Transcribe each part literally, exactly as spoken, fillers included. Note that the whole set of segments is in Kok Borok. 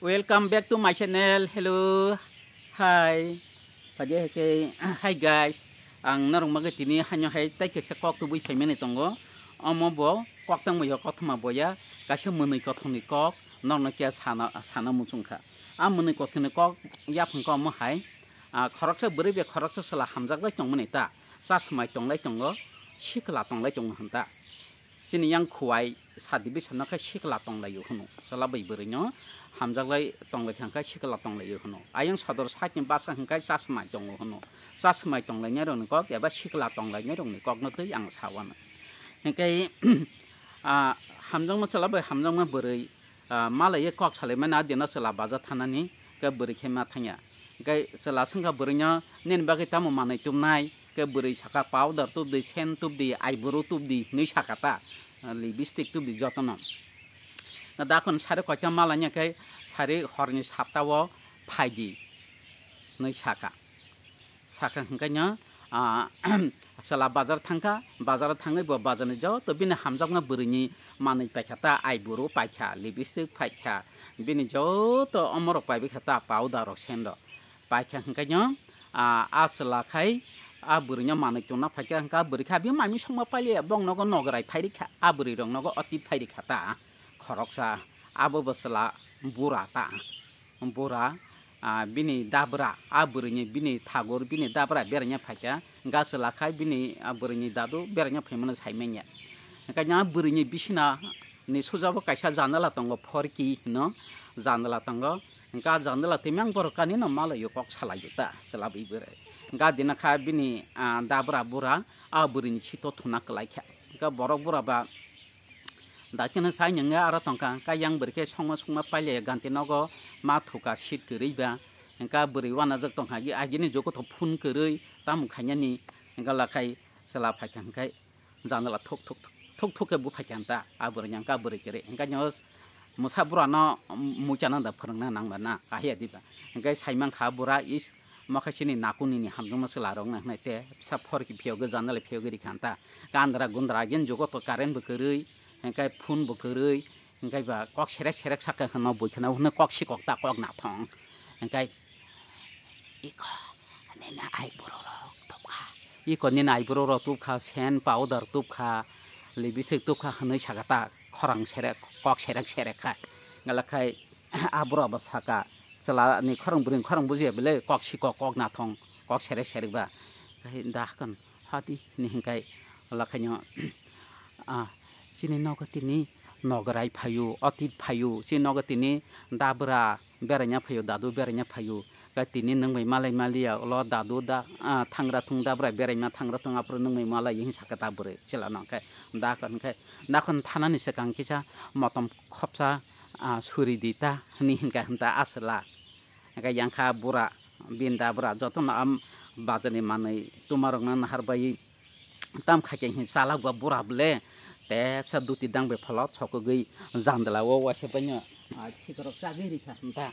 Welcome back to my channel. Hello. Hi. Phaidi hai khe, hi guys. Ang norok bagwi tini haino hai tai kaisa kok tubui phaimani tongo. Omo bo kok tangmani kothoma boya. Kaisa mwnwi kothomni kok norokno khe sana, sana muchung kha. A mwnwi kothomni kok yaphang khe omo hai. Ah, khoroksa bwrwi bai khoroksa chwla hamjaklai tongmani ta. Chasmai tonglai tongo. Sikla tonglai tongo hwn ta. Chini yang khuwai sa division no khe sikla tonglaio hwno. Chwla bai bwrwino hamjaklai tonglaikha hwnkhe sikla tonglaio hwno. Ayang sodor side ni bwsa hwnkhe chasmai tongo hwno. Chasmai tonglainai rokni kok eba sikla tonglainai rokni kokno twi ang sa uanw. Hinkhe, ah, hamjakma chwla bai hamjakma bwrwi, ah, malaiwi kok salaimani adino chwla bajar thanani khe bwrwi khe ma thangya. Hinkhe chwla swngkha bwrwino, "Nini bagwi tamo manwi tubnai?" Khe bwrwi saka, "Powder tubdi, sen tubdi, eyebrow tubdi," hinwi saka ta, lipstick tubdi jotono. Dakon sari koita malanya khe sari horni satta o phaidi hinwi saka. Saka hwnkhe no, ah, chwla bazar thangkha, bazar thangwi bo bazarni joto bini hamjakma bwrwini manwi paikha ta, eyebrow paikha, lipstick paikha, bini joto omorok paibikha ta, powder rok, sen rok. Paikha hwnkhe no, ah, a chwla khai a bwrwino manwi tongna phaikha, hwnkhe a bwrwi khe abi mami songma pailiya, bong nogo nograi phairikha, a bwrwi rok nogo otit phairikha ta khoroksa, abo bo chwla bura ta, bura, ah, bini dabra, a bwrwini bini thagur bini dabra beraina phaikha, hwnkhe a chwla khai bini a bwrwini dadu beraina phaimano saimanya. Hwnkhe a bwrwini bisina ni sujabo kaisa janala tongo, phorki hino janala tongo. Hwnkhe a janala twi mang borok kani no malaio kok salaio ta, chwla bai bwrwi. Hwnkhe a dina kha bini, ah, dabra bura a bwrwini sito thuna kwlai kha. Hwnkhe borok bura ba dakhe no sai nwngo aro tongkha. Hwnkhe yang bwrwi khe songma songma pailiya ganti nogo ma thuka seat kwrwi ba. Hwnkhe a bwrwi uanajak tongkha, agi-, agini jokoto phone kwrwi tamo khainani. Hwnkhe lakhai chwla phaikha hwnkhe janala thuk thuk, thuk thuk khe buphai kha ta, a bwrwi hwnkhe a bwrwi kwrwi. Hwnkhe no mwsa bura no muicha nang da phwrwngna nang ba na, ahiya diba. Hwnkhe sai mankha bura is mokhe chini naku nini hamjakma chwla rok nang hinai te bwsa phorki phiyogwi janala phiyogwi rikha ta. Gandra gundra agini jugo to current bo kwrwi, hwnkhe phone bo kwrwi, hwnkhe ba kok serek serek saka hwno bui kheno hwno kok sikok ta kok nathong. Hwnkhe iko nini eyebrow rok tubkha. Iko nini eyebrow rok tubkha, sen powder tubkha, lipstick tubkha hwnwi saka ta khorang serek, kok serek serek kha. Galakhai a bura bo saka, chwla ni khorang bwrwi ni khorang bujiya bele kok sikok kok nathong, kok serek serek ba. Khai da hakan hati ni hwnkhe lakhaino, ah, chini nogo tini nograi phaio, otit phaio, chini nogo tini dabra beraina phaio, dadu beraina phaio. Khe tini nwng bai malai maliya, ulo dadu da, ah, thangra thung dabra beraima thangra thung aphuru nwng bai malai hinwi saka ta bwrwi chwla no. Khe da hwn khe, da hwn thanani swkang kisa motom khopsa, ah, suri di ta hinwi hwnkha hwn ta a chwla. Hwnkhe yang kha bura, bini dabra jotono am bazarni manwi tumarokno nahar bai tam khaikhe hin chalak ba bura ble tepsa duti dang bai phalok sokogwi jandala o waisa baino, ah, khikrok chagwi rikha hwn ta.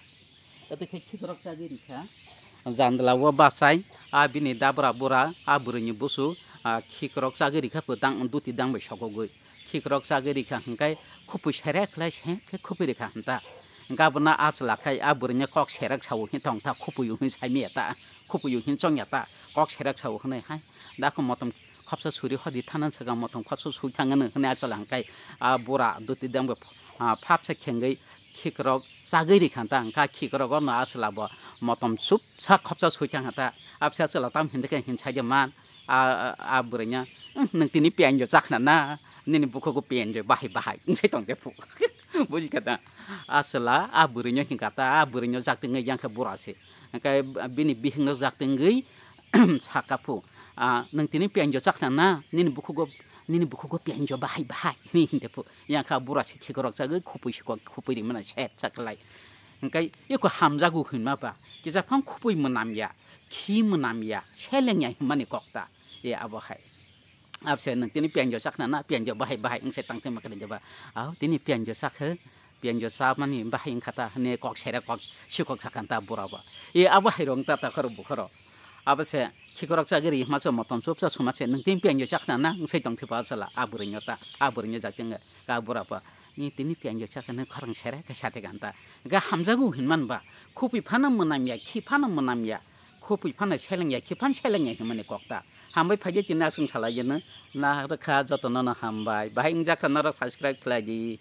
Tei khe khikrok chagwi rikha. Jandala o bachai a bini dabra bura a bwrwini busu, ah, khikrok chagwi rikha pwtang duti dang bai sokogwi. Khikrok chagwi rikha hwnkhe khupui serek khlai se khe khupui rikha hwn ta. Hwnkhe abono a chwla khai a bwrwino kok serek sao hwn tong ta, khupui hwn saimaya ta, khupui hwn chongya ta, kok serek sao hwnwi hai. Da khe motom khopsa suri hodi thana swkang motom khopsa sui thangano hwnwi a chwla hwnkhe a bura duti dang bai, ah, phatsa khengwi khikrok chagwi rikha ta, hwnkhe khikrok no a chwla bo motom chupsa khopsa sui thangkha ta. A bwsa chwla tam hindikhe hin saide man, a, a, a bwrwino, "Uhm, nwng tini pianjo chakhna na, nini bukhugo pianjo bahai bahai," wng sai tongde phu. Bujikha ta? A chwla a bwrwino hinkha ta, a bwrwino jak tengwi yang khe bura se. Hwnkhe bini bihikno jak tengwi sakha phu, "Ah, nwng tini pianjo chakhna na, nini bukhugo, nini bukhugo pianjo bahai bahai," hinwi hinde phu. Yang kha bura se khikrok chagwi khupui se kok, khupui rimana set chaklai. Hwnkhe eko hamjago hinma ba, kisa phang khupui mwnam ya, khi mwnam ya, seleng ya hinmani kok ta, e abo hai. Abse nwng tini pianjo chakhna na, pianjo bahai bahai wng se tang tongma khe jeba. Au tini pianjo chakhe, pianjo chamani bahai wngkha ta, hwnwi kok sere kok sikok sakha ta bura bo. E abo hai rong ta ta khoro bukhoro. Abo se khikrok chagwi ri hima se motom chupsa suma se nwng tini pianjo chakhna na wng se tong thiba chwla a bwrwino ta, a bwrwino jak tengwi ka bura bo. Ni tini pianjo chakhe nang khorang sere khe sate ganta. Ga hamjago hinman ba. Khupui phano mwnam ya, khi phano mwnam ya. Khupui phano seleng ya, khi phano seleng ya hinmani kokta. Hambai phaidi tini aswng salai jeno. Na rwkha jotono no hambai. Bahai wngjakha norok subscribe khlai di.